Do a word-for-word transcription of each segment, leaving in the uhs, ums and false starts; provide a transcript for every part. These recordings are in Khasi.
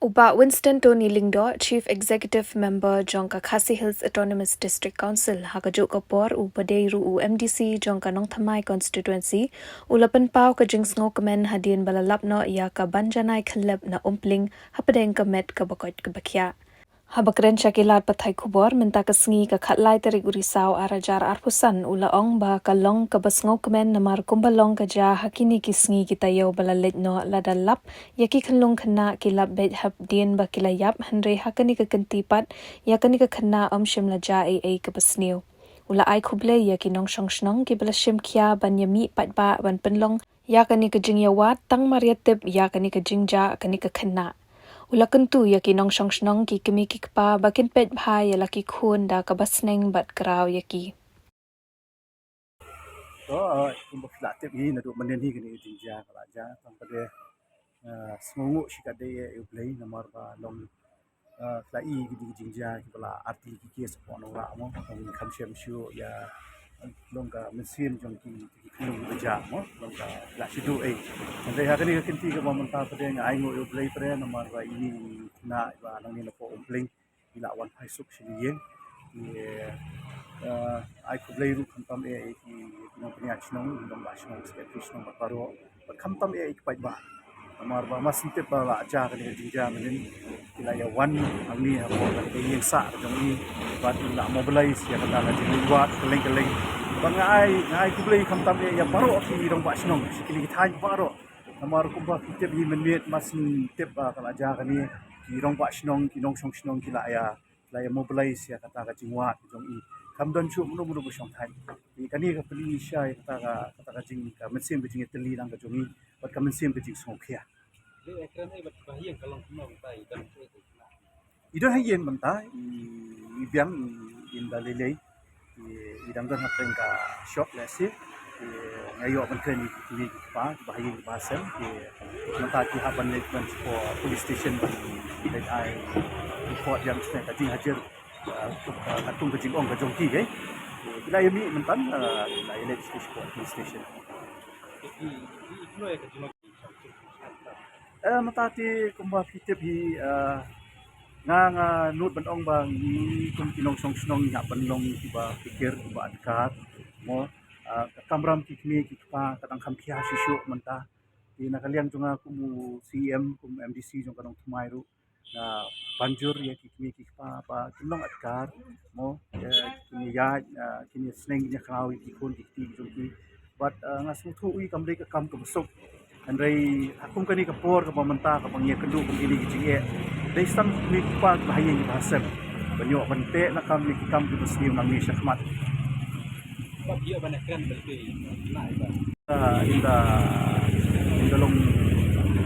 U Bah Winston Tony Lyngdoh, Chief Executive Member jong ka Khasi Hills Autonomous District Council, ha kajuh ka por uba dei ruh u M D C jong ka Nongthymmai Constituency, u la pynpaw ka jingsngewkmen hadien ba la lap noh ïa ka ban janai khyllep na Umpling hapdeng ka met kaba koit kaba khiah. Haba kren sha ki lad pathai khubor mynta ka sngi ka khatlai tarik u Risaw ar hajar arphew san, u la ong ba ka long kaba sngewkmen namar kumba long ka jia ha kine ki sngi ki taïew ba la leit noh, lada lap ïa ki khyllung khynnah ki lap beit hapdeng ba ki la ïap, hynrei ha kane ka kynti pat ïa kane ka khynnah ym shym la jia ei ei kaba sniew. U la ai khublei ïa ki nongshong shnong kiba la shim khia ban ïa mih paidbah ban pynlong ïa kane ka jingïawad tang mar ïa tip ïa kane ka jingjia kane ka khynnah. U la kyntu ïa ki nongshong shnong, ki kmie ki kpa ba kin peit bha ïa la ki khun da kaba sneng bad kraw ïa ki. To, eh, kumba phi la tip hi, naduh mynnin hi kane ka jingjia ka la jia, tang pat de, eh, sngewnguh shikatdei ïa U Blei namar ba long, eh, ka la i kine ki jingjia kiba la artylli ki case hapoh Nongrah mo, tang kham shem shuh ïa, eh, long ka mynsiem jong ki, ki khynnah kiba jia mo, long ka la shu duh ei. Hynrei ha kane ka kynti kaba mynta pat de nga ainguh ïa U Blei pat de namar ba ine i khynnah iba nangne napoh Umpling i la wan phai suk sha ine i ïing. Te, eh, ai khublei ruh khamtam eh ïa ki, ki nongpynïaid shnong, ki nongbah shnong, secretary shnong bad baroh. Bad khamtam eh ïa ki paidbah. Namar ba mar shu tip ba la jia kane ka jingjia mynnin, ki la ïa wan hangne hapoh kane ka ïing sah ka jong i bad i la mobilize ïa kata ka jinglynwad kylleng kylleng. Bad nga ai, nga ai khublei khamtam eh ïa baroh ki nongbah shnong, sha kine ki thaiñ baroh. Namar kumba phi tip hi mynmiet mar shu tip ba ka la jia kane, ki nongbah shnong, ki nongshong shnong ki la ïa, la ïa mobilize ïa kata ka jingwad jong i. Kam don shuh mano mano ba shong thaiñ. Te kane ka plie shisha ïa kata ka, kata ka jing, ka mynsiem ka jingïatylli lang ka jong i bad ka mynsiem ka jingsngewkhia. Dei ïa kren ei bad ba ha ïing ka long kumno mynta, i don shuh ei? I don ha ïing mynta, i, i biang, i, i ynda lei lei. I, i dang don hapdeng ka shop lehse. I, nga ïoh ban kren ïa ki kmie ki kpa kiba ha ïing kiba ha sem. I, mynta ki hap ban leit ban sha police station ban leit ai report ïa ka jinghajar, eh, eh, katkum ka jingong ka jong ki, eh. I, ki la ïa mih mynta, eh, ki la ïa leit sha police station. Eh, mynta te kumba phi tip hi, eh, nga, nga nud ban ong ba ngi kum ki nongshong shnong ngi hap ban long kiba phikir, kiba adkar mo, eh, ka kamram ki kmie ki kpa ka dang kham khia shuh shuh mynta. Te na ka liang jong nga kum u C E M, kum M D C jong ka Nongthymmai ruh, nga ban jur ïa ki kmie ki kpa ba kin long adkar mo, ïa ki kmie ïaid, eh, kin ïa sneng kin ïa khraw ïa ki khun ki kti ki jong ki. Bad, eh, nga sngewthuh hi kam dei ka kam kaba suk. Hynrei ha kum kane ka por kaba mynta kaba ngi ïakynduh kum kine ki jingeh, dei tang ki kmie ki kpa kiba ha ïing kiba ha sem ban ïoh ban teh lakam ïa ki kam kiba sniew nangne shakhmat. Ba ïoh ban ïakren bad ki na iba. Ah, in da, in da long,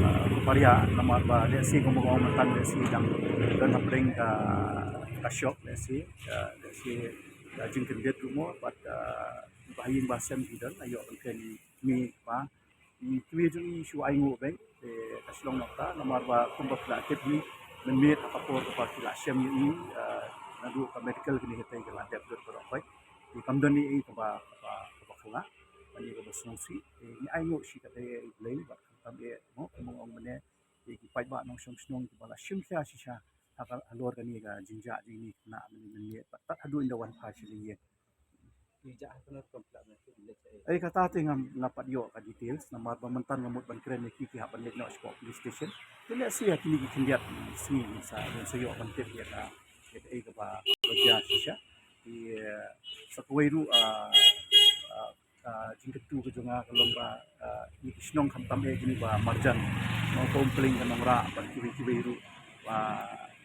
ah, baria namar ba lehse kumba nga ong mynta lehse dang don hapdeng ka, ka shop lehse, ah, lehse, ah, jingkyndit ruh mo bad, ah, ba ha ïing ba ha sem ki don, ïoh ban kren ïa ki kmie ki kpa. Ki kmie jong i shu ainguh beit, te ka shu long nangta namar ba kumba phi la tip hi mynmiet ha ka por kaba ki la shem ïa i, ah, naduh ka medical kine kitei ki la dep lut baroh khoit. Te kam don ei ei kaba, kaba, kaba kylla, kane kaba sngewsih. Te ngi ainguh shikatdei ïa U Blei bad khamtam eh mo, kumba nga ong mynne, ïa ki paidbah nongshong shnong kiba la shim khia shisha ha ka, halor kane ka jingjia jong kine ki khynnah mynne mynmiet bad tad haduh ynda wan phai sha ïing. Ïa kata te ngam, ngam pat ïoh ka details namar ba mynta nga mut ban kren ïa ki, ki hap ban leit noh shapoh police station. Te lehse ha kine ki khyndiat sngi ngin sa, ngin sa ïoh ban tip ïa ka, ïa kaei kaba, ba jia shisha. Te, eh, sa kawei ruh, ah, ah, ah, jingkyntu ka jong nga ka long ba, ah, ïa ki shnong khamtam eh kine ba marjan, nongpom pling ka Nongrah bad kiwei kiwei ruh, ba,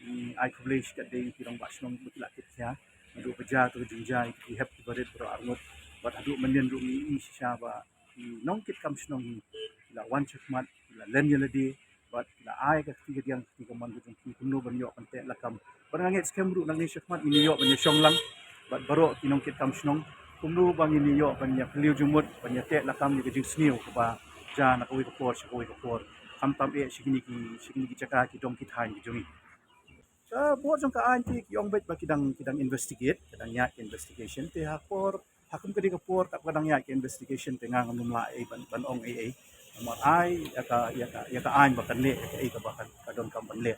mm, ai khublei shikatdei ïa ki rangbah shnong ba ki la tip khia. Naduh ba jia ka jingjia ïa ki hep ki barit baroh arngut bad haduh mynnin ruh ngi i shisha ba ki nongkitkam shnong hi ki la wan shakhmat, ki la len ïa lade bad ki la ai ka kti kadiang ka kti kamon ka jong ki kumno ban ïoh ban teh lakam. Bad nga ngeit skhem ruh nangne shakhmat ngin ïoh ban ïa shong lang bad baroh ki nongkitkam shnong kumno ba ngin ïoh ban ïa phylliew jingmut ban ïa teh lakam ïa ka jingsniew kaba jia na kawei ka por sha kawei ka por. Khamtam eh sha kine ki, sha kine ki jaka ki dong ki thaiñ ki jong ngi. Ka bor jong ka aiñ te ki ong beit ba ki dang, ki dang investigate, ki dang ïaid investigation. Te ha por, ha kum ka dei ka por kaba ka dang ïaid ka investigation te nga ngam lah ei ban, ban ong ei ei. Namar ai ïa ka, ïa ka, ïa ka aiñ ba kan leh ïa kaei kaba ka, ka donkam ban leh.